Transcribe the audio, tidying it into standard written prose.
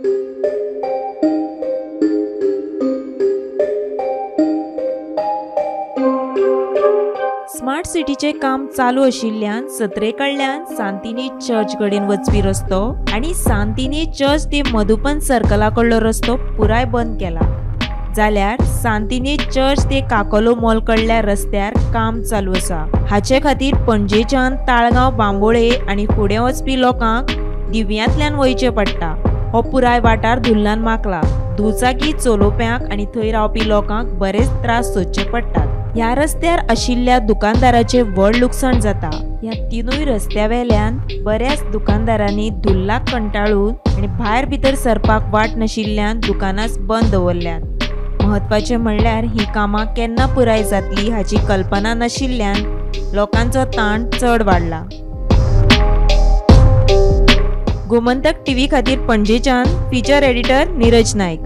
Smart सिटीचे काम चालू आशिल्ल्यान सत्रे कडल्यान सांतिनेज चर्च कडेन वचपी रस्तो आनी सांतिनेज चर्च ते मधुपन सर्कला कडलो रस्तो पुराय बंद केला. जाल्यार सांतिनेज चर्च ते काकोलो मॉल कडल्या रस्त्यार काम चालू आसा. हाचे खातीर पणजेच्यान ताळगांव, बांबोळे आनी फुडें वचपी लोकांक दिव्यांतल्यान वयचें पडटा. हो पुराय वाठार धुल्लान माखला. दुचाकी चलोवप्यांक आनी थंय रावपी लोकांक बरेच त्रास सोंसचे पडटात. ह्या रस्त्यार आशिल्ल्या दुकानदाराचें व्हड लुकसाण जाता. ह्या तिनूय रस्त्या वेल्यान बऱ्याच दुकानदारांनी धुल्लाक कंटाळून आनी भायर भितर सरपाक वाट नाशिल्ल्यान दुकानांच बंद दवरल्यात. म्हत्वाचें म्हणल्यार ही कामां केन्ना पुराय जातली हाची कल्पना नाशिल्ल्यान लोकांचो ताण चड वाडला. गोमंतक टीव्ही खातीर पणजेच्यान फीचर एडिटर नीरज नायक.